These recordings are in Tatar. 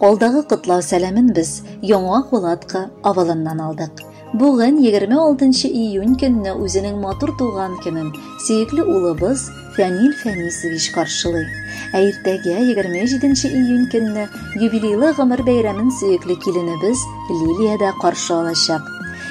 Алдагы котлау сәламен без Яңа Кулатка авылыннан алдык. Бүген 26 июнь көнне үзенең матур туган көнен сөекле улыбыз Фәнил Фәнисович каршылый. Ә иртәгә 27 июнь көнне юбилейлы гомер бәйрәмен сөекле киленебез Лилия дә каршы алачак.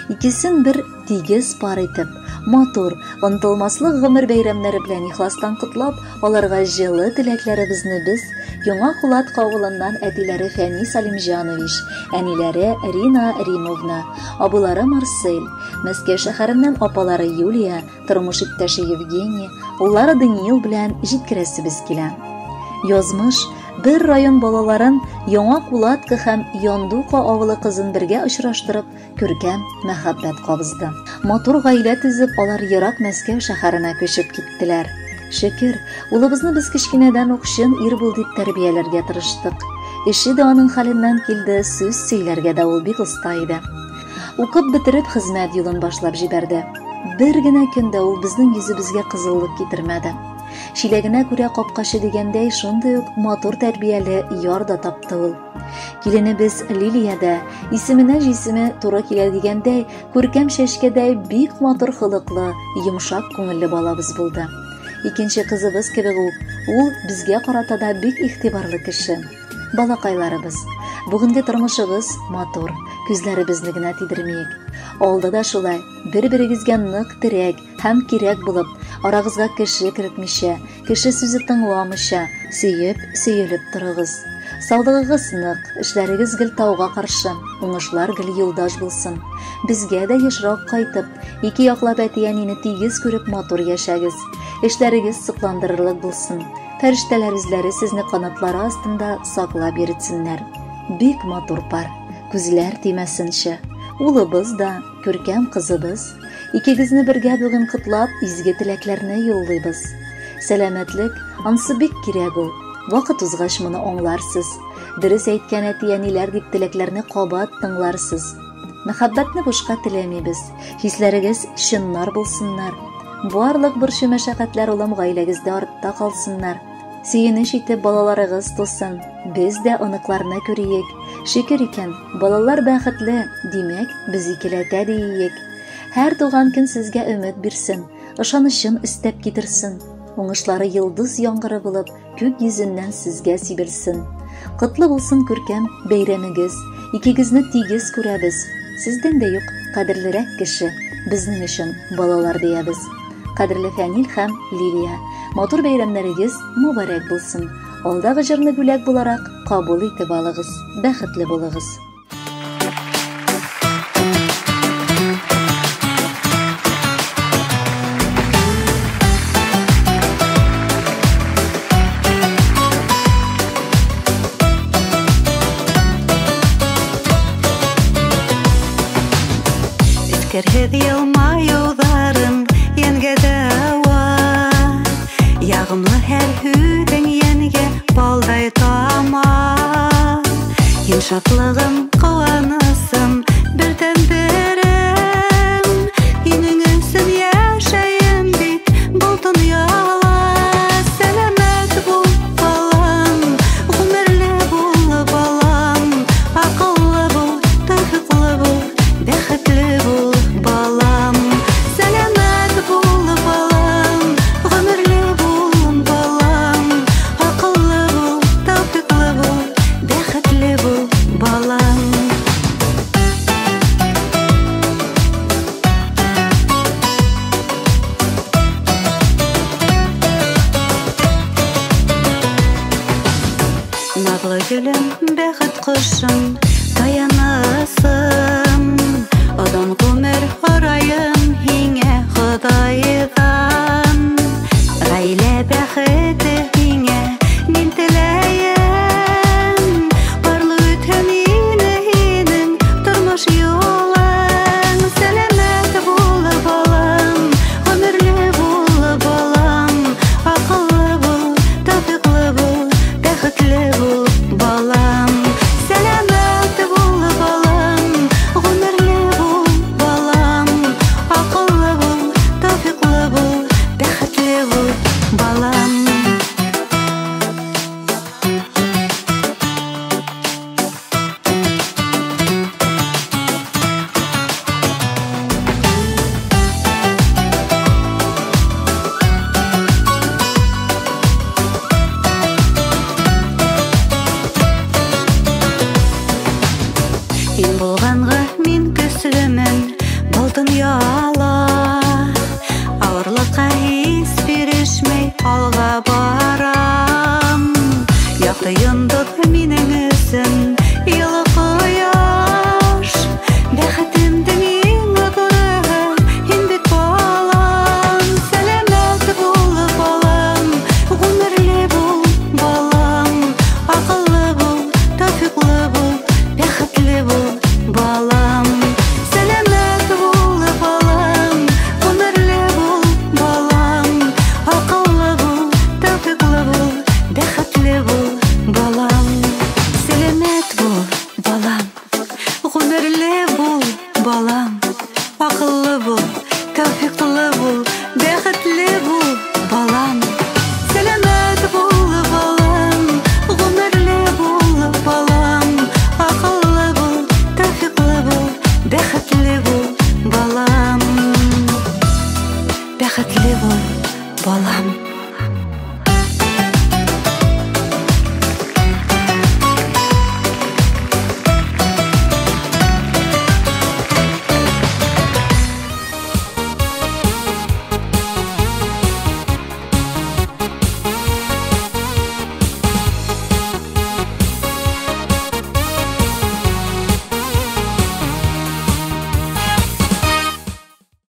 Икесен бер тигез пар итеп, матур, онытылмаслык гомер бәйрәмнәре белән ихластан котлап, аларга җылы теләкләребезне без Яңа Кулатка авылыннан әтиләре Фәнис Алимҗанович, әниләре Рина Римовна, абыйлары Марсель, Мәскәү шәһәреннән апалары Юлия, тормыш иптәше Евгений, уллары Даниил белән җиткерәсебез килә. Язмыш бер район балаларын Яңа Кулатка һәм Яндука авылы кызын бергә очраштырып, күркәм мәхәббәт кабызды. Матур гаилә төзеп, алар ерак Мәскәү шәһәренә күчеп киттеләр. Шөкер, улыбызны без кечкенәдән үк чын ир бул дип тәрбияләргә тырыштык. Эше дә аның хәленнән килде, сүз сөйләргә дә ул бик оста иде. Укып бетереп, хезмәт юлын башлап җибәрде. Бер генә көн дә ул безнең йөзебезгә кызыллык китермәде. Чиләгенә күрә капкачы дигәндәй, шундый ук матур тәрбияле яр да тапты ул. Киленебез Лилия дә, исеменә җисеме туры килә дигәндәй, күркәм чәчкәдәй бик матур холыклы, йомшак күңелле балабыз булды. Икенче кызыбыз кебек үк, ул безгә карата да бик игътибарлы кеше. Балакайларыбыз, бүгенге тормышыгыз матур, күзләребезне генә тидермиек. Алда да шулай, бер-берегезгә нык терәк һәм кирәк булып, арагызга кеше кертмичә, кеше сүзе тыңламыйча, сөеп, сөелеп торыгыз. Саулыгыгыз нык, эшләрегез гел тауга каршы, уңышлар гел юлдаш булсын. Безгә дә ешрак кайтып, ике яклап әти-әнине тигез күреп матур яшәгез. Эшләрегез сокландырырлык булсын. Фәрештәләр үзләре сезне канатлары астында саклап йөртсеннәр. Бик матур пар, күзләр тимәсенче. Улыбыз да, күркәм кызыбыз. Икегезне бергә бүген котлап, изге теләкләрне юллыйбыз. Сәламәтлек, ансы бик кирәк ул. Вакыт узгач моны аңларсыз. Дөрес әйткән әти-әниләр дип теләкләрне кабат тыңларсыз. Мәхәббәтне бушка теләмибез. Хисләрегез чыннар булсыннар. Барлык борчу мәшәкатьләр улым гаиләгездә артта калсыннар. Сөенеч итеп балаларыгыз тусын. Без дә оныкларны күриек. Шөкер икән, балалар бәхетле, димәк, без икеләтә диек. Һәр туган көн сезгә өмет бирсен, ышанычын өстәп китерсен. Уңышлары йолдыз яңгыры булып, күк йөзеннән сезгә сибелсен. Котлы булсын күркәм бәйрәмегез, икегезне тигез күрәбез. Сездән дә юк кадерлерәк кеше, безнең өчен балалар диябез. Кадерле Фәнил һәм Лилия, матур бәйрәмнәрегез мөбарәк булсын. Алдагы җырны бүләк буларак кабул итеп алыгыз. Бәхетле булыгыз. Эскерһеҙ йылмайыуҙарың йәнгә дауа, яғымлы һәр һүҙең йәнгә балдай тама. Һин шатлығым, ҡыуанысым, берҙән-берем. Һинең өсөн йәшәйем бит был донъяла. Сәләмәт бул, балам, ғүмерле бул, балам, аҡыллы бул, тәүфиҡлы бул, бәхетле бул, балам. Сәләмәт бул, балам, ғүмерле бул, балам, аҡыллы бул, тәүфиҡлы бул, бәхетле бул, балам. Наҙлы гөлөм, бәхет ҡошом, таянысым, оҙон ғүмер һорайым һиңә Хоҙайҙан. Ғаилә бәхете һиңә мин теләйем, парлы үтһен ине һинең тормош юлың. Сәләмәт бул, балам, ғүмерле бул, балам, аҡыллы бул, тәүфиҡлы бул, бәхетле бул, балам. Сәләмәт бул, балам, ғүмерле бул, балам, аҡыллы бул, тәүфиҡлы бул, Минем өчен.